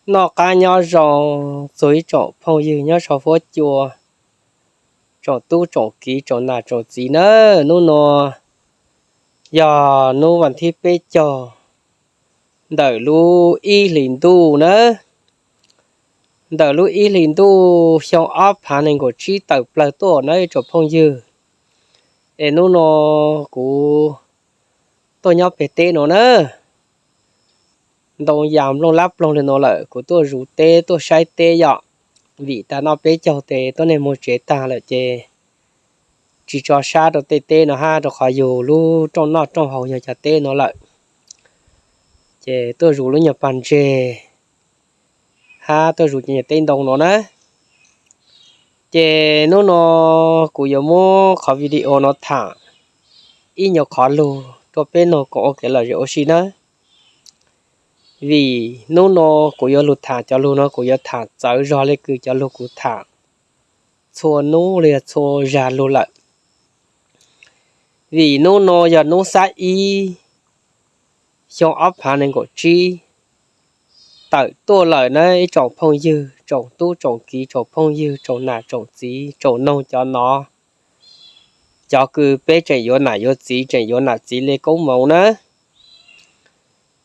Noj qab nyob zoo txog ib tsoom phooj ywg nyob saum huab cua, tsoom tub tsoom kiv tsoom nam tsoom txiv nawb. Hnub no yog hnub vas thib peb caug ntawm lub ib hlis ntuj nawb, ntawm lub ib hlis ntuj xyoo ob phav nees nkaum tsib tawm plaws tuaj nawb ib tsoom phooj ywg. Es hnub no kuv tuaj nyob pem teb no na, ntoo yas nplooj lab ploog li no lawm, kuv tuaj zuv teb tuaj saib teb yom, vim tag noj peb caug tes tuab neeg mus tsev tag lawm ces tsis tso sab rau tej teb no hab, rau qhov yus lub rooj noj rooj haus yog cov teb no lawm. Ces tuaj zuv lub nyuag pag ntseg hab tuaj zuv cov nyuag teb ntoo no na. Ces hnub no kuv yuav muab qhov video no tham ib nyuag qhov lug rau peb noog koom ua kev lom zem ua si nawb. Vim hnub no kuv yuav lug tham cov lug no kuv yuav tham txawv zog le kws cov lug kuv tham txhua hnub los yog txhua zag lug lawm. Vim hnub no yog hnub xab ib xyoo ob phav nees nkaum tsib tawm tuaj lawm na ib tsoom phooj ywg, tsoom tub tsoom kiv, tsoom phooj ywg, tsoom nam tsoom txiv, tsoom noog cov nov, cov kws peb tseem yuav nam yuav txiv, tseem yuav nam txiv le koob moov na.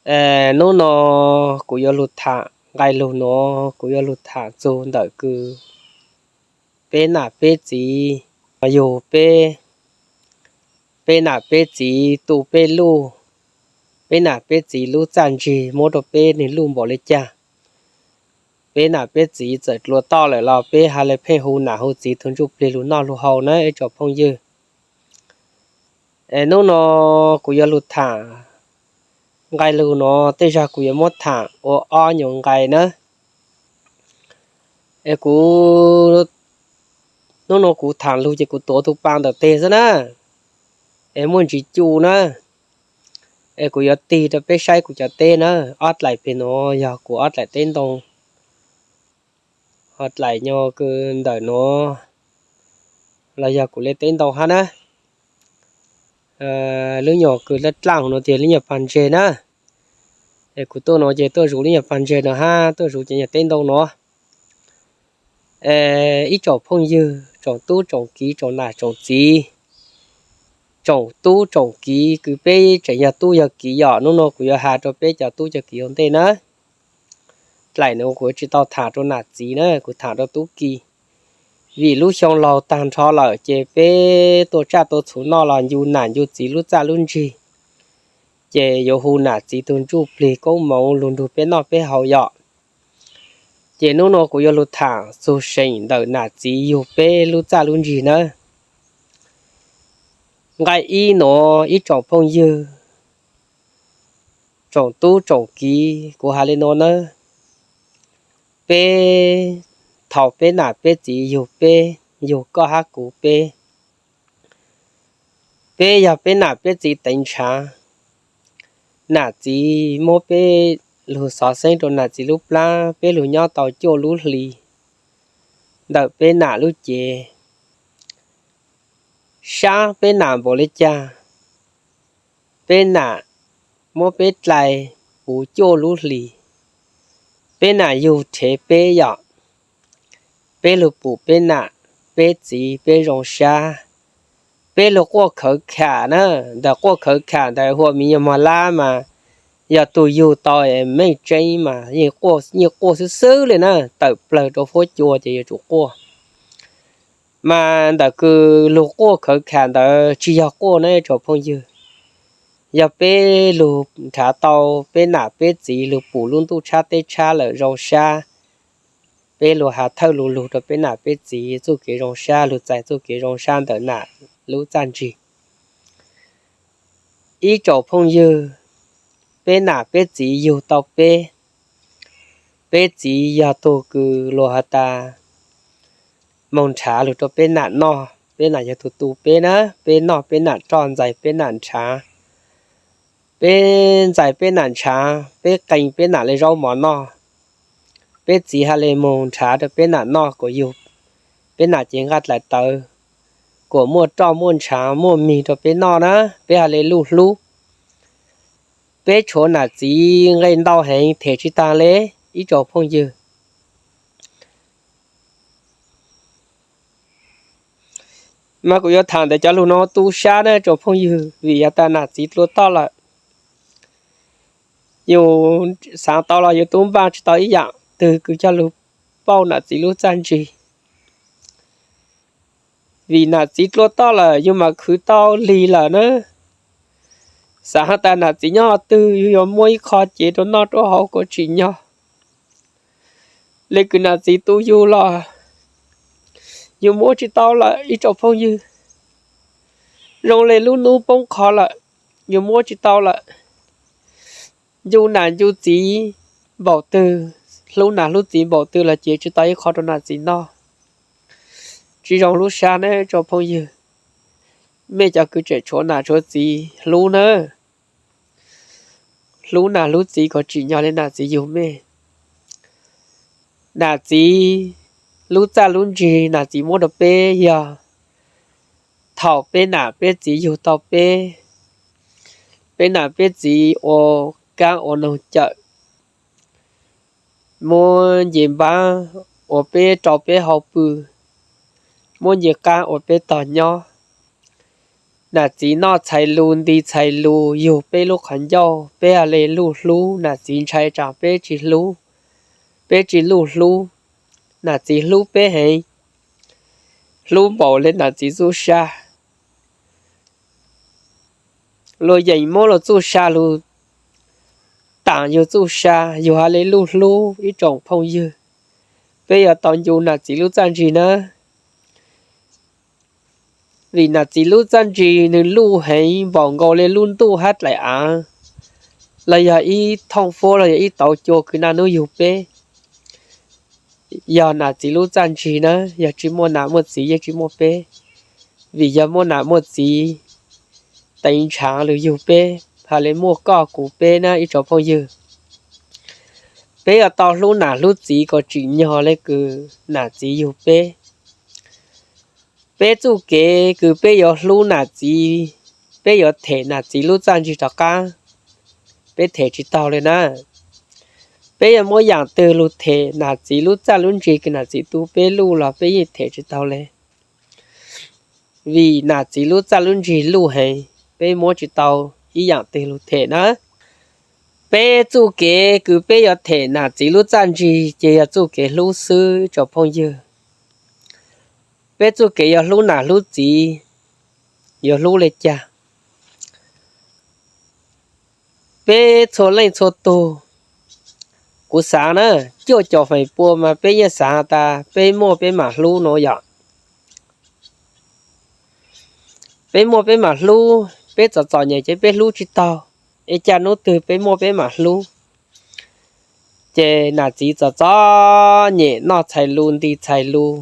Hnub no kuv yuav lug tham nqai lug no, kuv yuav lug tham txug ntawm kws peb nam peb txiv, yug peb, peb nam peb txiv tu peb luj, peb nam peb txiv lub txaj ntsig muab rau peb nwg luj npaum le caag. Peb nam peb txiv txawm dlua toj lawm los peb ha le pheej hu nam hu txiv tug ntsuj plig lug noj lug haus na ib tsoom phooj ywg. Es hnub no kuv yuav lug tham nqai lug no, tej zag kuv yuav muab tham ua ob nyuag nqai na. Es kuv, hnub no kuv tham lug ces kuv tuav tug paa ntawm teg xwb na, es muaj ntsis cu na. Es kuv yuav tig rau peb saib kuv cov teb na, ob dlaim peg no yog kuv ob dlaim teb ntoo, ho dlaim nyuag kws ntawm no los yog kuv le teb ntoo hab na. Lub nyuag kws dlaaj dlaaj no tias lub nyuag pag ntseg na. Es kuv tuaj no ces tuaj zuv lub nyuag pag ntseg no hab tuaj zuv cov nyuag teb ntoo no. Ib tsoom phooj ywg, tsoom tub tsoom kiv, tsoom nam tsoom txiv, tsoom tub tsoom kiv kws peb tseem yog tub yog kiv yom, hnub no kuv yuav has rau peb cov tub cov kiv ua ntej na. Dlaim no kuv tsis tau tham rau nam txiv na, kuv tham rau tub ki. Vim lub xyoo laug tag nrho lawm ces peb tuaj tsaj tuaj txhuv noj los ncu nam ncu txiv lub txaj lub ntsig, ces yuav hu nam txiv tug ntsuj plig koob moov lug nrug peb noj peb haus yom. Ces hnub no kuv yuav lug tham txug seem ntawm nam txiv yug peb lub txaj lub ntsig nawb. Nqai ib no, ib tsoom phooj ywg, tsoom tub tsoom kiv, kuv has le no nawb. Peb, thaum peb nam peb txiv yug peb, yug koj hab kuv peb, peb yog peb nam peb txiv teev ntshav. Nam txiv muab peb lug xov xeeb rau nam txiv lub plab, peb lug nyob tau cuaj lub hlis ntawm peb nam lub cev. Sab peb nam npaum le caag, peb nam muab peb dlai puv cuaj lub hlis, peb nam yug rhev peb yom. Peb lug pum peb nam peb txiv peb zoo sab, peb lug quaj khawv kham na. Ntawm quaj khawv kham ntawd hua miv nyuag mog lab mas yog tug yug tau es meej tseeb mas yeej quaj xwb xwb le na, tawm plawg rau huab cua ces yuav tsum quaj. Mas ntawm kws lug quaj khawv kham ntawd tsis yog quaj na tsoom phooj ywg, yog peb lug nrhav tau peb nam peb txiv lug pum lub ntuj tshab teb tshab lawm zoo sab, peb lug has thawj lug lug rau peb nam peb txiv txuj kev zoo sab, lug txais txuj kev zoo sab ntawm nam lub txaj ntsig. Ib tsoom phooj ywg, peb nam peb txiv yug tau peb, peb txiv yog tug kws luag has tas moog nrhav lug rau peb nam noj, peb nam yog tug tu peb na, peb noj peb nam roj, ntxais peb nam nrhav. Peb ntxais peb nam nrhav, peb qee peb nam le zaub mov noj. Peb txiv has le moog nrhav rau peb nam noj kom yug peb nam cev nqaj dlaim tawv, kom muaj roj muaj nrhav muaj mig rau peb noj na, peb has le luj hlub. Peb tshuav nam txiv nqe ntau heev them tsis taag le. ib tsoom phooj ywg. Mas kuv yuav tham ntawm cov lus no tu sab na tsoom phooj ywg, vim yav tas nam txiv dlua toj lawm, yus xaav tau los yus tub npaj tsis tau ib yaam twg kws coj lug pauj nam txiv lub txaj ntsig. Vim nam txiv dlua toj lawm yus mam khwv tau lig lawm na. Xaav has tas nam txiv nyob qhov twg yus yuav muaj ib qho cev rau noj rau haus kom tsim nyog. Le kws nam txiv tu yus los yus muab tsis tau lawm ib tsoom phooj ywg. Zoo le lub nub poob qho lawm, yus muab tsis tau lawm. Ncu nam ncu txiv npaum twg, hlub nam hlub txiv npaum twg los cev tsis tau ib qho rau nam txiv noj. Tsis zoo lub sab na tsoom phooj ywg. Mej cov kws tseem tshuav nam tshuav txiv hlub na, hlub nam hlub txiv kom tsim nyog le nam txiv yug mej. Nam txiv lub txaj lub ntsig nam txiv muab rau peb yog thaum peb nam peb txiv yug tau peb, peb nam peb txiv ua kaab ua noog cawm, muab nce npaab ua peb rau peb hau pw, muab nce qaab ua peb tog nyob. Nam txiv noj txhais lus nti txhais lus yug peb lub qhov ncauj, peb le luj hlub, nam txiv ntshai tsam peb tsis hlub, peb tsis luj hlub. Nam txiv hlub peb heev, hlub npaum le nam txiv txuj sa. Luag yeem muab luag txuj sa lug taam yug txuj sa, yug has le luj hlub ib tsoom phooj ywg. Peb yuav tau ncu nam txiv lub txaj ntsig na. Vim nam txiv lub txaj ntsig nwg luj heev npaum nkaus le lub ntuj hab dlaim aav, los yog ib thooj fuab los yog ib tauv cua kws naj nub yug peb. Yog nam txiv lub txaj ntsig na, yog tsis muaj nam muaj txiv yeej tsis muaj peb. Vim yog muaj nam muaj txiv teev nrhav lug yug peb, has le muaj koj kuv peb na ib tsoom phooj ywg. Peb yuav tau hlub nam hlub txiv kom tsim nyog le kws nam txiv yug peb. Peb txuj kev kws peb yuav hlub nam txiv, peb yuav them nam txiv lub txaj ntsig rov qaab, peb them tsis taug le na. Peb yuav muab yaam twg lug them nam txiv lub txaj lub ntsig kws nam txiv tu peb luj los peb yeej them tsis taug le. Vim nam txiv lub txaj lub ntsig luj heev, peb muab tsis tau ib yaam twg lug them na. Peb txuj kev kws peb yuav them nam txiv lub txaj ntsig ces yog txuj kev hlub xwb tsoom phooj ywg. Peb txuj kev yuav hlub nam hlub txiv, yuav hlub le caag? Peb txhua leej txhua tug, kuv xaav na, cuaj caum feem pua mas peb yeej xaav tas peb muaj peb mam hlub no yom. Peb muaj peb mam hlub, peb txom txom nyem ces peb hlub tsis taug, es cas hnub twg peb muaj peb mam hlub. Ces nam txiv txom txom nyem noj txhais lus nti txhais lus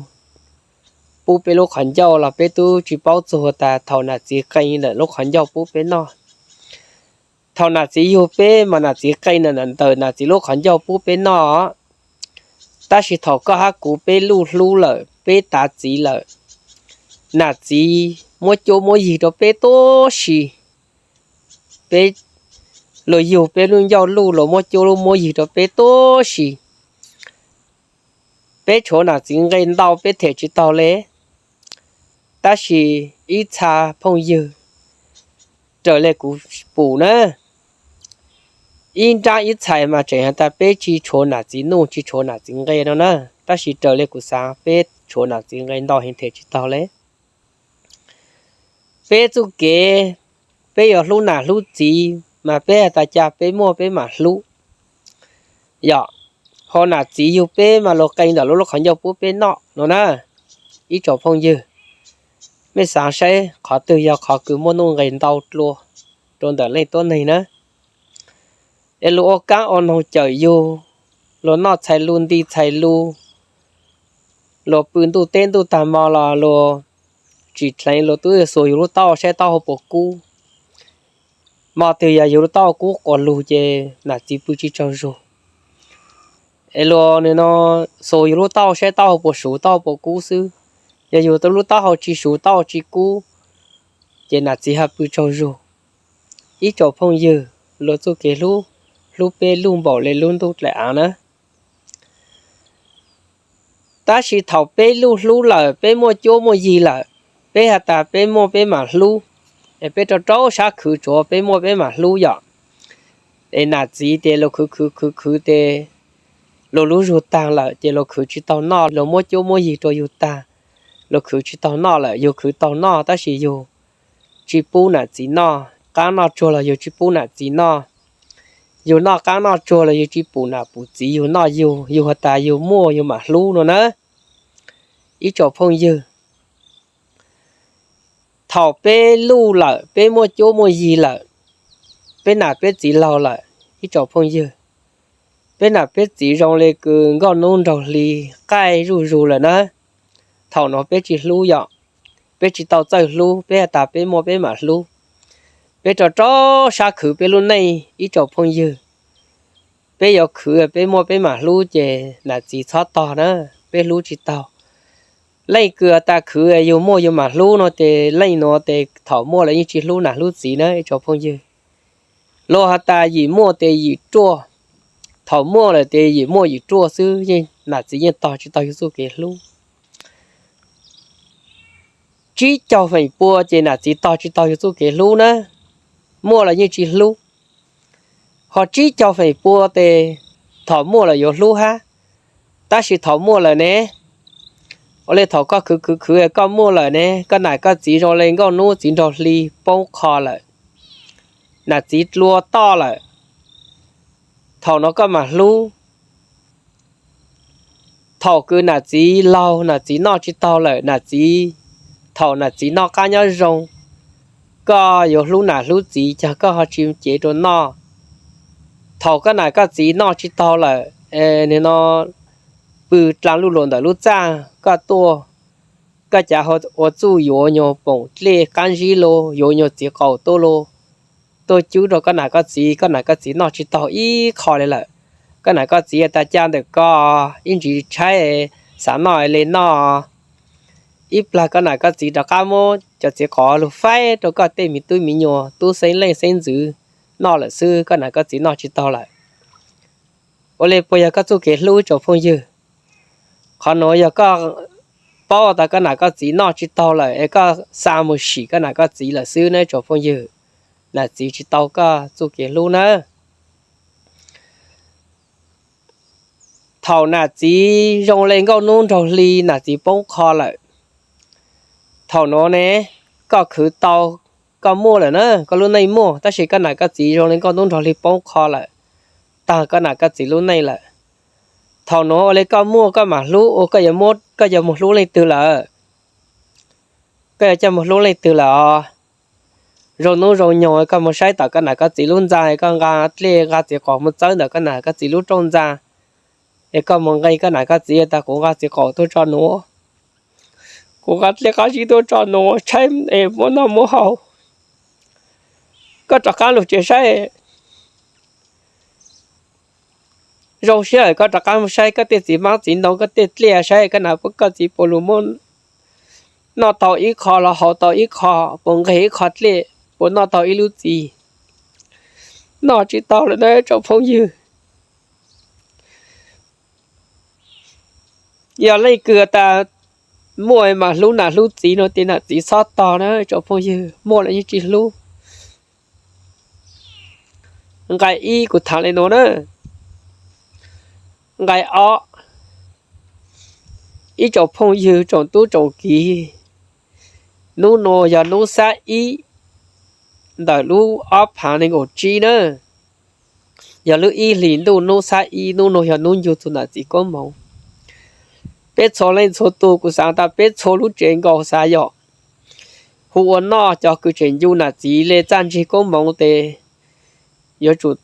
pub peb lub qhov ncauj los peb tub tsis paub txug tas thaum nam txiv qee ntawm lub qhov ncauj pub peb noj. Thaum nam txiv yug peb mas nam txiv qee ntawm nam txiv lub qhov ncauj pub peb noj. Tab sis thaum koj hab kuv peb luj hlub lawm, peb tav txiv lawm, nam txiv muab cuab muab yig rau peb tuab si. Peb, luag yug peb lub ncauj luj, luag muab cuab muab yig rau peb tuab si. Peb tshuav nam txiv nqe ntau peb them tsis taug le. Tab sis ib txha phooj ywg, raws le kuv pum na, ib nrab ib txhais mas tseem has tas peb tsis tshuav nam txiv nuj tsis tshuav nam txiv nqe no na. Tab sis raws le kuv xaav peb tshuav nam txiv nqe ntau heev them tsis taug le. Peb txuj kev, peb yuav hlub nam hlub txiv mas peb has tas cas peb muaj peb mam hlub. Yog, ho nam txiv yug peb mas luag qee ntawm lub lub qhov ncauj pub peb noj no na. Ib tsoom phooj ywg, mej xaav saib qhov twg yog qhov kws muaj nuj nqes ntau dlua rau ntawm leej tuab neeg na. Es luag ua kaab ua noog cawm yug, luag noj txhais lus nti txhais lus, luag pw ntuj teb ntuj tag hmo los luag tsim dheev luag tub xuas yug lub taub hau saib taub hau puas kub. Hmo twg yog yug lub taub hau kub quas lug ces nam txiv pw tsis tsaug zug. Es luag nim no xuas yug lub taub hau saib taub hau puas suv taub hau puas kub xwb. Yog yug lub taub hau tsis suv taub hau tsis kub, ces nam txiv ho pw tsaug zug. Ib tsoom phooj ywg, luag txuj kev hlub, hlub peb luj npaum le lub ntuj dlaim aav na. Tab sis thaum peb luj hlub lawm, peb muaj cuab muaj yig lawm, peb has tas peb muaj peb mam hlub, es peb rau rau sab khwv tsuav peb muaj peb mam hlub yom. Es nam txiv ces luag khwv khwv khwv khwv ces luag lub zug taag lawm ces luag khwv tsis taug noj, luag muab cuab muab yig rau yug taag, luag khwv tsis taug noj lawm, yug khwv taug noj tab sis yug tsis pub nam txiv noj, qaab noj tsuag los yug tsis pub nam txiv noj, yug noj qaab noj tsuag los yug tsis pub nam pub txiv, yug noj yug, yug has tas yug muaj yug mam hlub no na. Ib tsoom phooj ywg, thaum peb luj lawm, peb muaj cuab muaj yig lawm, peb nam peb txiv laug lawm, ib tsoom phooj ywg, peb nam peb txiv zoo le kws nkauj nub nraug hli qaij zuj zug lawm na. Thaum no peb tsis hlub yom, peb tsis tau txawj hlub, peb has tas peb muaj peb mam hlub. Peb rau rau sab khwv peb lub neej ib tsoom phooj ywg. Peb yuav khwv peb muaj peb mam hlub ces nam txiv txhob tog na, peb hlub tsis taug. Leej kws has tas khwv yug muaj yug mam hlub no ces leej nuav ces thaum muaj lawm yeej tsis hlub nam hlub txiv na ib tsoom phooj ywg. Luag has tas yim muaj ces yim ruaj, thaum muaj lawm ces yim muaj yim ruaj xwb, yeej nam txiv yeej tog tsis tau yug txuj kev hlub. Tsib caug feem pua ces nam txiv tog tsis tau yug txuj kev hlub na, muaj los yeej tsis hlub. Ho tsib caug feem pua ces thaum muaj lawm yuav hlub hab, tab sis thaum muaj lawm ne, ua le thaum koj khwv khwv khwv koj muaj lawm ne, koj nam koj txiv zoo le nkauj nub txiv nraug hli poob qho lawm, nam txiv dlua toj lawm, thaum no koj mam hlub. Thaum kws nam txiv laug, nam txiv noj tsis taug lawm, nam txiv, thaum nam txiv noj qab nyob zoo, koj yuav hlub nam hlub txiv, cas koj ho tsis cev rau noj. Thaum koj nam koj txiv noj tsis taug lawm, nim no pw dlaa luj luas ntawm lub txaj, koj tuaj, koj cav ua txuj yuav nyuag poom dlej qaab zib los, yuav nyuag txiv qaum tuaj los, tuaj cub rau koj nam koj txiv, koj nam koj txiv noj tsis taug ib qho li lawm. Koj nam koj txiv tas ca ntawm ko, ib ntsis tshaib, xav noj le noj. Ib plag koj nam koj txiv rov qab muab cov txiv qaum lug faib rau koj tej me tub me nyuam, tub xeeb leej xeeb ntxwv noj lawm xwb, koj nam koj txiv noj tsis taug lawm. Ua le puas yog koj txuj kev hlub tsoom phooj ywg? Qhov nuav yog koj paub tas koj nam koj txiv noj tsis taug lawm es koj xa mus sim koj nam koj txiv lawm xwb na tsoom phooj ywg. Nam txiv tsis tau koj txuj kev hlub na. Thaum nam txiv zoo le nkauj nub nraug hli, nam txiv poob qho lawm, thaum nuav ne, koj khwv tau, koj muaj lawm na, koj lub neej muaj, tab sis koj nam koj txiv zoo le nkauj nub nraug hli poob qho lawm, taag koj nam koj txiv lub neej lawm. Thaum nuav ua le koj muaj koj mam hlub, ua koj yuav, koj yuav mus hlub leej twg lawm? Koj yuav coj mus hlub leej twg lawm os? Zoo nub zoo nyoog koj mus saib tom koj nam koj txiv lub ntxa, koj nqa dlej nqa txiv qaum mus txawb ntawm koj nam koj txiv lub rooj ntxa, es koj mus nqe koj nam koj txiv tas kuv nqa txiv qaum tuaj tso nuav, kuv nqa dlej qab zib tuaj tso nuav, tshaib es muab noj muab haus. Koj rov qab lug tsev saib, zoo siab lawm koj rov qab mus saib koj tej txiv hmab txiv ntoo, koj tej dlej saib koj nam koj txiv puas lug muab noj tau ib qho los haus tau ib qho, puas nqeg ib qho dlej, puas noj tau ib lub txiv. Noj tsis tau lawm na tsoom phooj ywg. Yog leej kws tas muaj mas hlub nam hlub txiv no ces nam txiv txhob tog na tsoom phooj ywg, muaj los yeej tsis hlub. Nqai ib kuv thaam le nuav na. Nqai ob, ib tsoom phooj ywg tsoom tub tsoom kiv, nub nuav yog nub xab ib ntawm lub ob phaav nees nkaum tsib na, yog lub ib hlis ntuj nub xab ib, nub nuav yog nub ncu txug nam txiv koob moov. Peb txhua leej txhua tug, kuv xaav tas peb txhua lub tsev nkaus xaav yog hu ua noj, cov kws tseem ncu nam txiv le txaj ntsig koob moov tes yuav tsum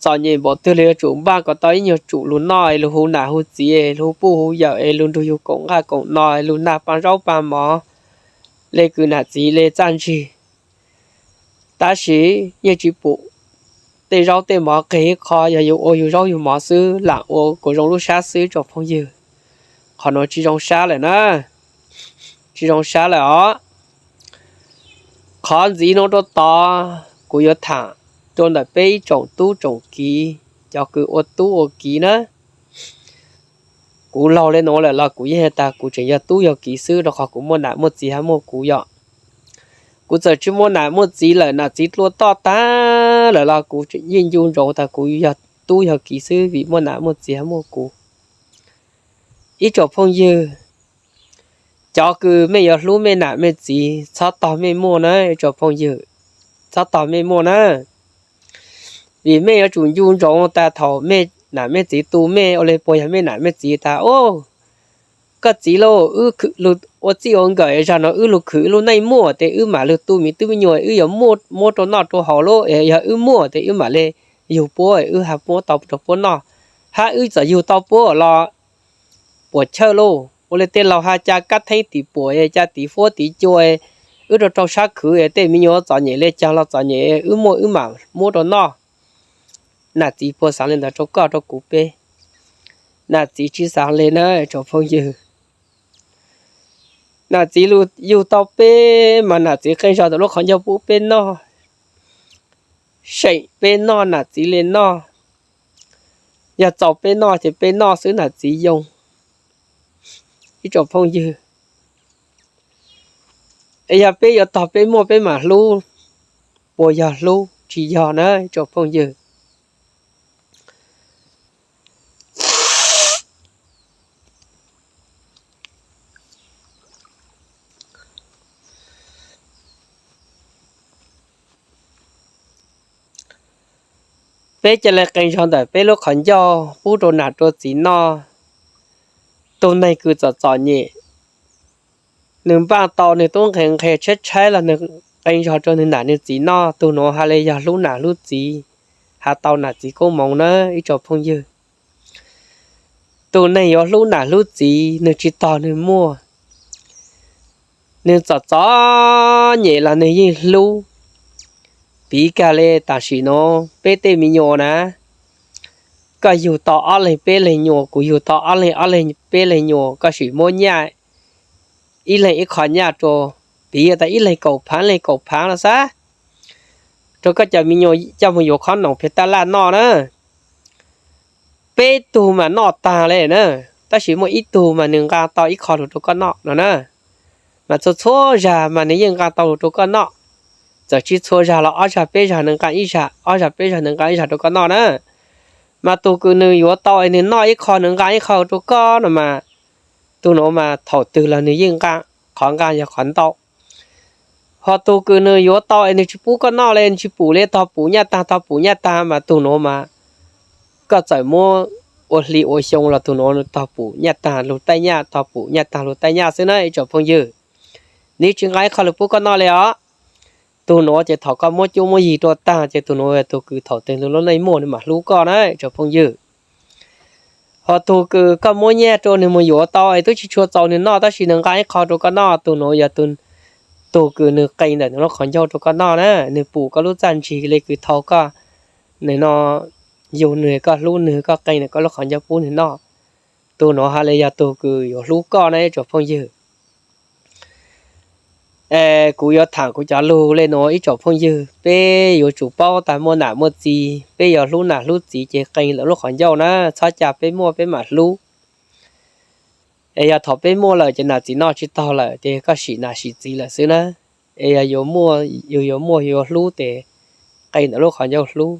txom nyem npaum twg los yuav tsum npaj kom tau ib nyuag tsum lug noj es lug hu nam hu txiv, lug hu puj hu yawm es lug nrug yug koom nqaj koom no es lug nag paj zaub paj mov le kws nam txiv le txaj ntsig. Tab sis yeej tsis pum tej zaub tej mov nqeg ib qho, yog yug ua yug zaub yug mov xwb, lam ua kuas zoo lub sab xwb tsoom phooj ywg. Qhov nuav tsis zoo sab lawm na, tsis zoo sab lawm os. Qhov ntxiv nuav rau tod kuv yuav thaam rau ntawm peb ib tsoom tub tsoom kiv, cov kws ua tub ua kiv na. Kuv laug le nuav lawm los kuv yeej has tas kuv tseem yog tub yog kiv xwb, rau qhov kuv muaj nam muaj txiv hab muaj kuv yom. Kuv txawm tsis muaj nam muaj txiv lawm, nam txiv tua toj tag lawm los kuv yeej nco ntsoov tas kuv yog tub yog kiv xwb vim muaj nam muaj txiv hab muaj kuv. Ib tsoom phooj ywg, cov kws mej yuav hlub mej nam mej txiv txhob tog mej muaj na ib tsoom phooj ywg, txhob tog mej muaj na. Vim mej yuav tsum nco ntsoov tas thaum mej nam mej txiv tu mej ua le puas yog mej nam mej txiv tas, o, koj txiv lauj, wb ua txij ua nkawm zag no wb lug khwv wb lub neej muaj tes wb mam lug tu miv tub me nyuam wb yuav muab rau noj rau haus lauj, yog wb muaj tes wb mam le yug puab wb ha muab tau rau puab noj, hab wb txawm yug tau puab los puam chawj lauj. Ua le tej laug has cas kab theeb tim puam, cas tim fuab tim cua, wb rau rau sab khwv tej me nyuam txom nyem le caag los txom nyem, wb muaj wb mam muab rau noj. Nam txiv puas xaav le ntawd rau koj rau kuv peb? Nam txiv tsis xaav le na tsoom phooj ywg. Nam txiv yug tau peb mas nam txiv qee zog ntawm lub qhov ncauj pub peb noj, seem peb noj nam txiv le noj. Yog txaus peb noj ces peb noj xwb nam txiv yoo. Ib tsoom phooj ywg, es yog peb yuav tog peb muaj peb mam hlub, puas yog hlub? Tsis yog na ib tsoom phooj ywg. Peb ca le qee zog ntawm peb lub qhov ncauj pub rau nam rau txiv noj. Tug neeg kws txom txom nyem, nwg npaaj tau nwg tub nqhe nqhe tshaib tshaib los nwg qee zog rau nwg nam nwg txiv noj, tug nuav has le yog hlub nam hlub txiv, has tau nam txiv koob moov na ib tsoom phooj ywg. Tug neeg yuav hlub nam hlub txiv nwg tsis tog nwg muaj, nwg txom txom nyem los nwg yeej hlub. Piv kag le tam sim nuav peb tej me nyuam na, koj yug tau ob leeg peb leeg nyuam, kuv yug tau ob leeg ob leeg peb leeg nyuam, koj sim muab nyaj ib leeg ib qho nyaj rua, piv tas ib leeg kaum phaav leeg kaum phaav los xav, rua koj cov me nyuam coj moog yuav khob noom peg taj laj noj na. Peb tug mas noj taag le na, tab sis muaj ib tug mas nwg nqaa tau ib qho lug rua koj noj no na. Mas txhua txhua zag mas nwg yeej nqaa tau lug rua koj noj. Txawm tsis txhua zag los ob zag peb zag nwg nqaa ib zag, ob zag peb zag nwg nqaa ib zag rua koj noj na. Mas tug kws nwg yuav tau es nwg noj ib qho nwg nqaa ib qho rua koj no mas, tug nuav mas thaum twg los nwg yeej nqaa, qhov nqaa yog qhov ntau. Ho tug kws nwg yuav tau es nwg tsis pub koj noj le, nwg tsis pum le, tog pum nyaj taag tog pum nyaj taag mas tug nuav mas koj txawm muab ua hli ua xyoo los tug nuav tog pum nyaj taag lug taij nyaj, tog pum nyaj taag lug taij nyaj xwb na ib tsoom phooj ywg. Nwg tsis nqaa ib qho lug pub koj noj le os. Tug nuav ces thaum koj muab cuab muab yig rua taag ces tug nuav tug kws thaum twg nwg lub neej muaj nwg mam hlub koj na ib tsoom phooj ywg. Ho tug kws koj muab nyaj rua nwg moog yuav tau es tub tsis tshua txaus nwg noj tab sis nwg nqaa ib qho rua koj noj, tug nuav yog tug kws nwg qee ntawm nwg lub qhov ncauj rua koj noj na, nwg pum koj lub txaj ntsig le kws thaum koj, nwg no, yug nwg, koj hlub nwg, koj qee ntawm koj lub qhov ncauj pub nwg noj. Tug nuav has le yog tug kws yuav hlub koj na ib tsoom phooj ywg. Es kuv yuav thaam kuv cov lug le nuav ib tsoom phooj ywg, peb yuav tsum paub tas muaj nam muaj txiv, peb yuav hlub nam hlub txiv ces qee ntawm lub qhov ncauj na, txhob ca peb muaj peb mam hlub. Es yog thaum peb muaj lawm ces nam txiv noj tsis taug lawm ces koj sim nam sim txiv lawm xwb na. Es yog yuav muaj, yug yuav muaj yuav hlub tes qee ntawm lub qhov ncauj hlub.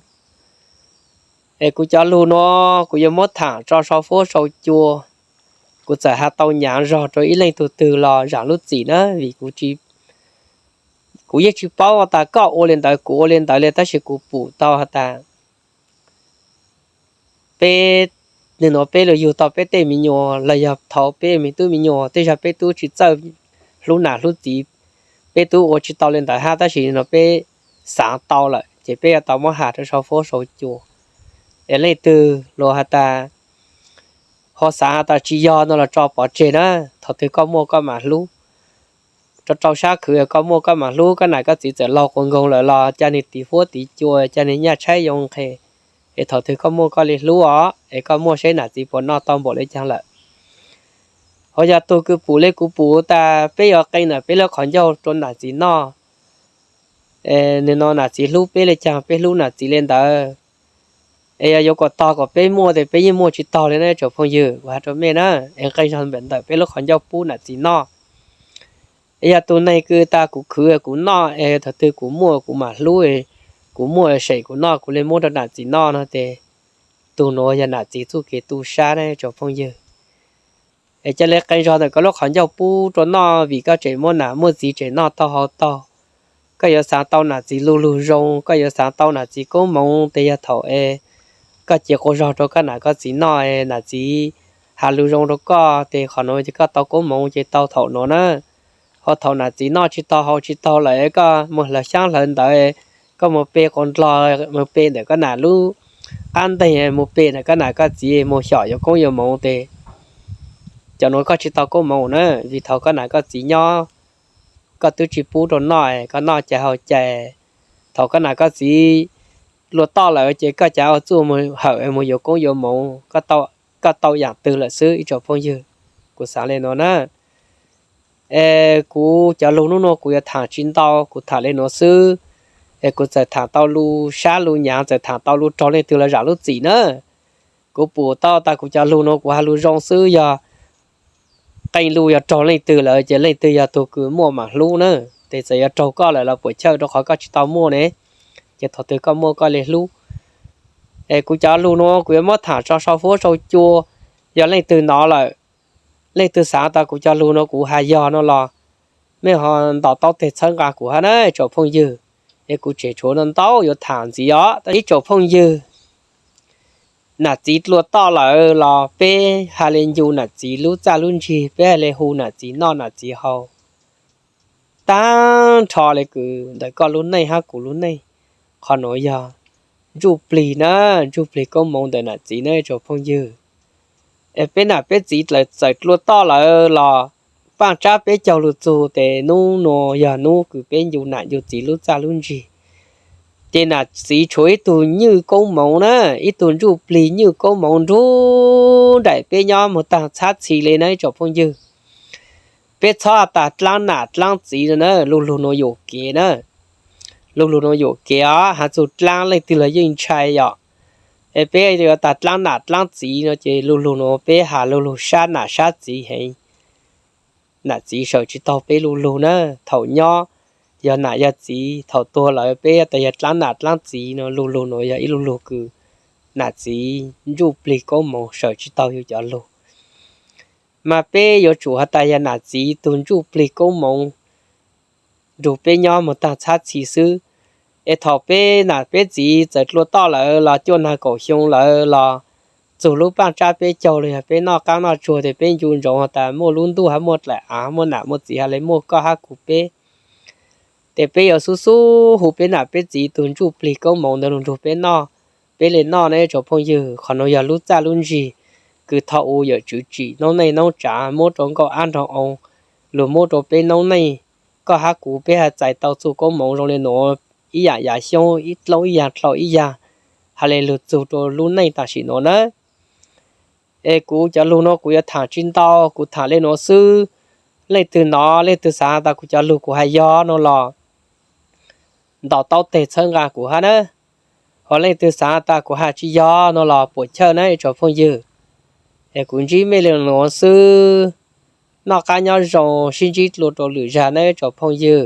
Es kuv cov lug nuav kuv yuav muab thaam tso sau fuab sau cua. Kuv txawm has tau nyaav zog rua ib leej tug twg los zaam lub txim na, vim kuv yeej tsis paub tas koj ua le ntawd kuv ua le ntawd le, tab sis kuv pum tau has tas peb, nwg nuav peb lug yug tau peb tej me nyuam los yog thaum peb me tub me nyuam tej zag peb tub tsis txawj hlub nam hlub txiv, peb tub ua tsis tau le ntawd hab, tab sis no peb xaav tau lawm ces peb yuav tau muab has rua sau fuab sau cua. Es leej twg luag has tas, ho xaav has tas tsis yog no los tso pov tseg na, thaum twg koj muaj koj mam hlub. Rau rau sab khwv koj muaj koj mam hlub, koj nam koj txiv txawm laug quas nkoog lawm los ca nwg tiv fuab tiv cua, ca nwg nyaj tshaib yoo nqhes, es thaum twg koj muaj koj le hlub os, es koj muaj saib nam txiv puas noj tau npaum le caag lawm. Ho yog tug kws pum le kuv pum tas peb yuav qee nam peb lub qhov ncauj rua nam txiv noj, nwg no nam txiv hlub peb le caag peb hlub nam txiv le ntawd. Es yog yuav kom tog kom peb muaj ces peb yeej muaj tsis taug li na tsoom phooj ywg. Kuv has rau mej na, es qee zog ntawm peb lub qhov ncauj pub nam txiv noj. Es yog tus neeg kws tas kuv khwv kuv noj es thaum twg kuv muaj kuv mam hlub, kuv muaj seem kuv noj kuv li muab rau nam txiv noj no ces tus nuav yog nam txiv txuj kev tu sab na tsoom phooj ywg. Es ca le qee zog ntawm koj lub qhov ncauj pub rau noj vim koj tseem muaj nam muaj txiv tseem noj tau haus tau. Koj yuav xaav tau nam txiv lu lug zoo, koj yuav xaav tau nam txiv koob moov tes yog thaum es koj cia quas zog rau koj nam koj txiv noj es nam txiv has lus zoo rau koj tes qhov nuav ces koj tau koob moov ces tau thaum nuav na. Ho thaum nam txiv noj tsis tau haus tsis tau lawm koj mus hlawv xyaab hlawv ntawv, koj mus pe quas nplog, mus pe ntawm koj nam lub qab nteeg, mus pe ntawm koj nam koj txiv mus xyom yuav koob yuav moov tes cov nuav koj tsis tau koob moov na, vim thaum koj nam koj txiv nyob koj twb tsis pub rau noj, koj noj cais haus cais. Thaum koj nam koj txiv dlua toj lawm ces koj cav ua txuj mus hawm mus yuav koob yuav moov, koj tau yaam twg lawm xwb ib tsoom phooj ywg. Kuv xaav le nuav na. Es kuv cov lug nub nuav kuv yuav thaam tsis ntau, kuv thaam le nuav xwb. Es kuv txawm thaam tau lug sab lug nyaav, txawm thaam tau lug raug leej twg los zaam lub txim na. Kuv pum tau tas kuv cov lug nuav kuv has lug zoo xwb, yog qee lug yog raug leej twg lawm ces leej twg yog tug kws muaj mam hlub na. Tes txawm yog raug koj lawm los puam chawj rau qhov koj tsis tau muaj ne, ces thaum twg koj muaj koj le hlub. Es kuv cov lug nuav kuv yuav muab thaam tso sau fuab sau cua, yog leej twg nov lawm, leej twg xaav tas kuv cov lug nuav kuv has yog no los mej ho ntaus taub teg txhawb nqa kuv hab na tsoom phooj ywg. Es kuv tseem tshuav ntau ntau yuav thaam ntxiv os ib tsoom phooj ywg. Nam txiv dlua toj lawm los peb has le ncu nam txiv lub txaj lub ntsig, peb has le hu nam txiv noj nam txiv haus. Taag nrho le kws ntawm koj lub neej hab kuv lub neej, qhov nuav yog ntsuj plig na, ntsuj plig koob moov ntawm nam txiv na tsoom phooj ywg. Es peb nam peb txiv txawm dlua toj lawm los paaj tsab peb caug lug txug tes nub nuav yog nub kws peb ncu nam ncu txiv lub txaj lub ntsig. Ces nam txiv tshuav ib tug nywj koob moov na, ib tug ntsuj plig nywj koob moov nrug nraim peb nyob moog taag txhab txhis le na ib tsoom phooj ywg. Peb txhob has tas dlaab nam dlaab txiv no na, lu lug nuav yuam kev na. Lu lug nuav yuam kev os, has txug dlaab leej twg los yeej ntshai yom. Es peb yuav tas dlaab nam dlaab txiv no ces lu lug nuav peb has lu lug sab nam sab txiv heev. Nam txiv sawm tsis taug peb lu lug na. Thaum nyob yog nam yog txiv, thaum tuag lawm peb tas yog dlaab nam dlaab txiv no, lu lug nuav yog ib lu lug kws nam txiv ntsuj plig koob moov sawm tsis taug yug cov lug. Mas peb yuav tsum has tas yog nam txiv tug ntsuj plig koob moov nrug peb nyob moog taag txhab txhis xwb. Es thaum peb nam peb txiv txawm dlua toj lawm los cuaj nag kaum xyoo lawm los txug lub paaj tsab peb caug los yog peb noj qaab noj tsuag tes peb ncu ntsoov has tas muaj lub ntuj hab muaj dlaim av, muaj nam muaj txiv has le muaj koj hab kuv peb. Tes peb yuav xub xub hu peb nam peb txiv tug ntsuj plig koob moov ntawd lug nrug peb noj, peb le noj na tsoom phooj ywg. Qhov nuav yog lub txaj lub ntsig kws thaum u yawm tswv tsim noob neej noob tsav muab rau nkauj ab nraug oo, lug muab rau peb noob neej, koj hab kuv peb has txais tau txuj koob moov zoo le nuav, ib yaam yav xyoob ib dloob ib yaag dlhau ib yaag, has le lug txug rau lub neej tam sim nuav na. Es kuv cov lug nuav kuv yuav thaam tsis ntau, kuv thaam le nuav xwb. Leej twg nov leej twg xaav tas kuv cov lug kuv has yog no los ntaus taub teg txhawb nqa kuv hab na. Ho leej twg xaav tas kuv has tsis yog no los puam chawj na ib tsoom phooj ywg. Es kuv ntsib mej le nuav xwb, noj qab nyob zoo, sib ntsib dlua rau lwm zag na ib tsoom phooj ywg.